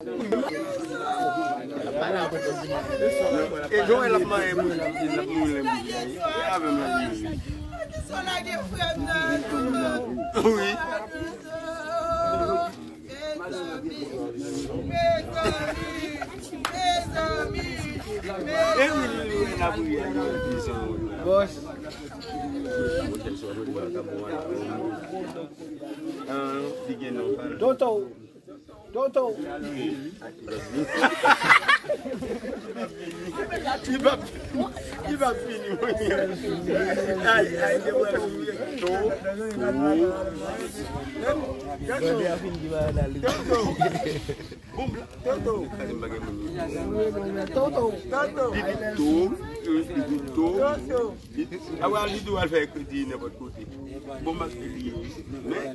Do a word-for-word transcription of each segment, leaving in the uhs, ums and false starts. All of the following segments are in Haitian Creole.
E jan w wè l ap manyen moun, l ap mouri lè moun. E avè m l ap mouri. Wi. E wi, li, li, li, l ap ri. Bòs. Toto. Toto. Li p ap, li p ap fini, mwen. Ay, ay, de mwen, to, to. Toto. Bon, bla-, Toto. Toto. Toto. Toto. Toto. Toto. Toto. Awa, li di w al fè kredi nenpòt kote. Bon, m ap kredi. Men,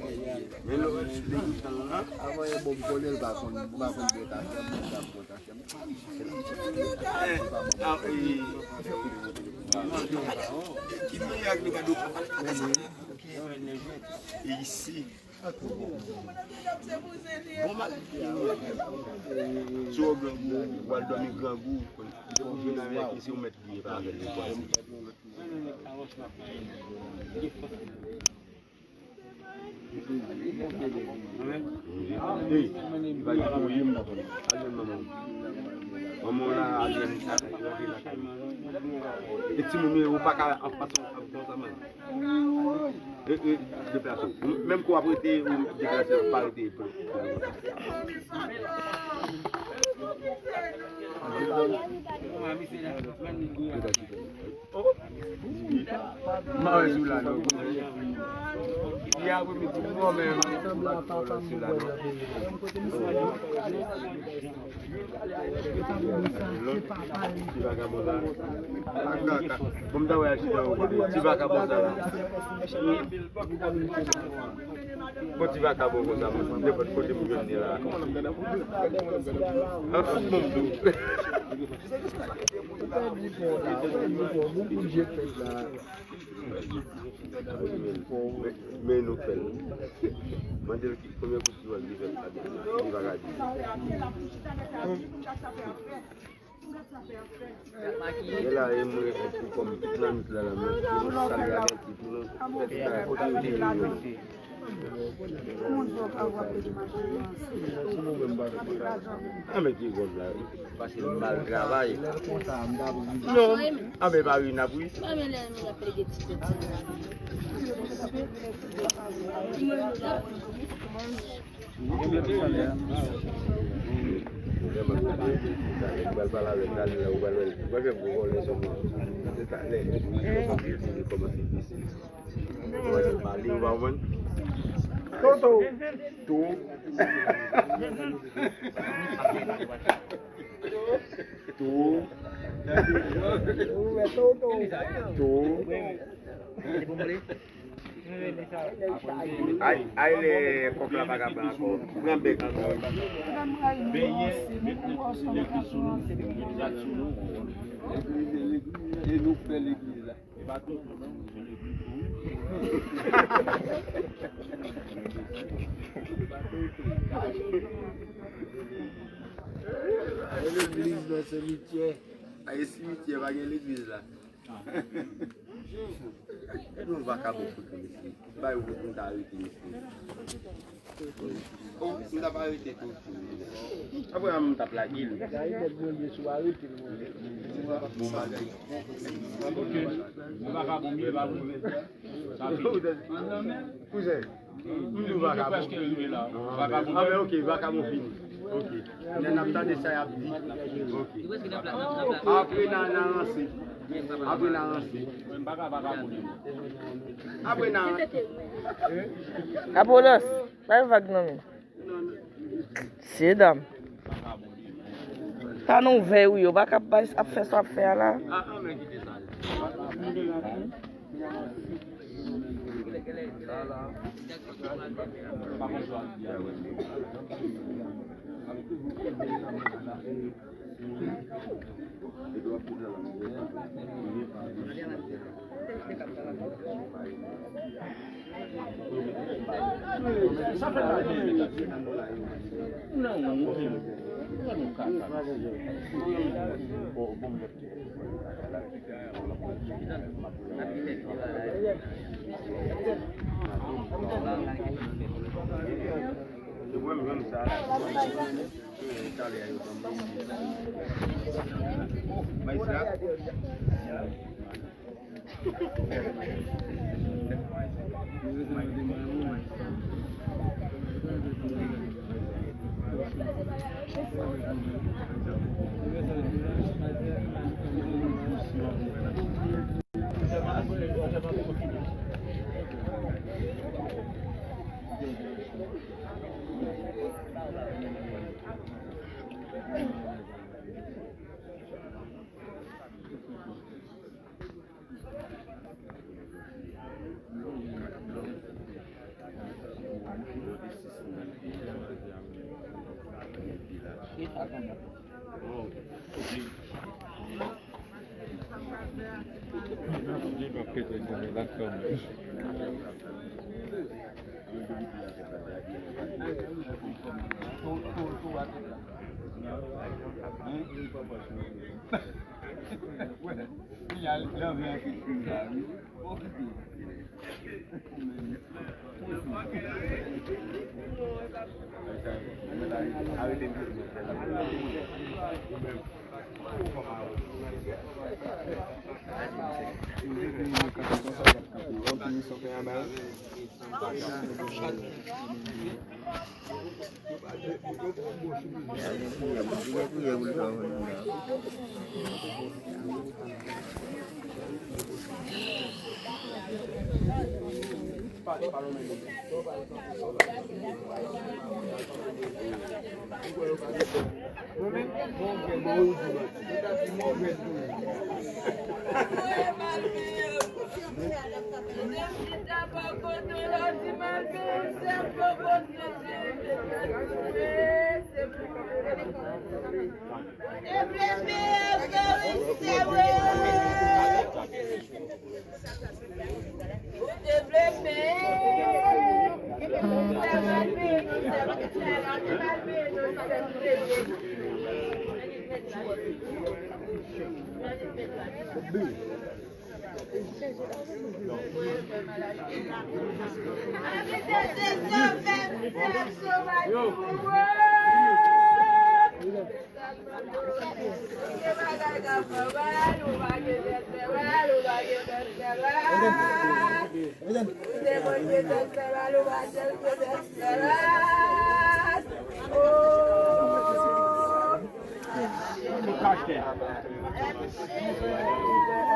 men lè w al sou legliz lan, avan yon bon, m konnen l pa konn, m pa konn bwè kachèm, m pa bwè kachèm. Eh, ah, eh. Ki peyi ak nou ka do papa? E isi. Bon, mal. Si w grangou, w al dòmi grangou. Ou vin avèk li, se ou mèt li, e pa avèk li. Wi. Ey, li va di wi. Al jwenn manman w. Manman w la, al jwenn, al rantre lakay mwen. E timoun yo, ou pa ka ap pase ap konsa, man. E, e, deplase w. Menm kou w ap rete, ou deplase, pa rete. Mare sou la, non. Yè apremidi, mwen menm. Ti vagabon la. Bon, m ta wè aksida yo. Ti vagabon sa la. Bon, ti vagabon konsa, mwen, nenpòt kote pou jwenn li la. An, an, bon, bon. Men, men nou fè l. Mande l ki, konbyen kout ki wè l li fè l, li pa ka di. E la, e mwen, pou kòm tout nan mit la, la, mwen, pou nou salye avèk li, pou nou, kote yo te ye yo. A, men ki gòm la, pase l mal travay. Non, a, men pa ri n ap ri. Toto. Tou. Tou. Tou. Ay, ay, lè kòk la pa ka pran ankò. Pran bèk ankò. Benyen, met legliz sou nou, met legliz sou nou. E nou fè legliz la. E pa tout, non, se legliz pou ou. E legliz nan simityè. Ay, simityè, pa gen legliz la. Gad yon vakabon kote, mesye. Bay wout, m ta rete, mesye. Oh, m ta pa rete tou. Apre, m t ap lage l. Bon bagay. Ok. Bon vakabon, m ye pa pou. Kouzen. M di w vakabon. Prèske rive la. Ah, men, ok, vakabon fini. Ok. Lè n ap tande sa y ap di. Ok. Apre n a, n a ranse. Apre n a ranse. Apre n a. Apollos, bay vag nan men. Mesye dam. Tan ouvè wi, yo pa ka bay, ap fè sa ap fè a la.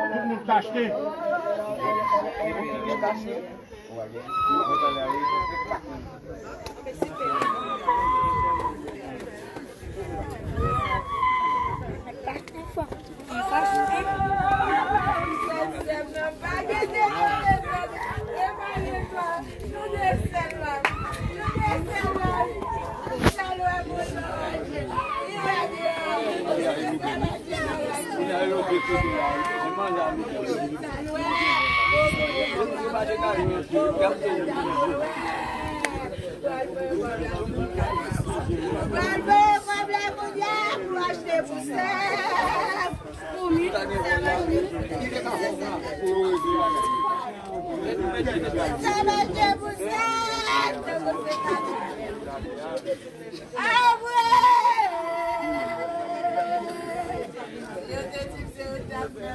Tout moun kachte. Tout moun kachte. Pral voye kòb la kounye a pou achte pou sèl. Pou mi, sa mache. Sa mache pou sèl. Awe! Yo te di m se yo t ap fè.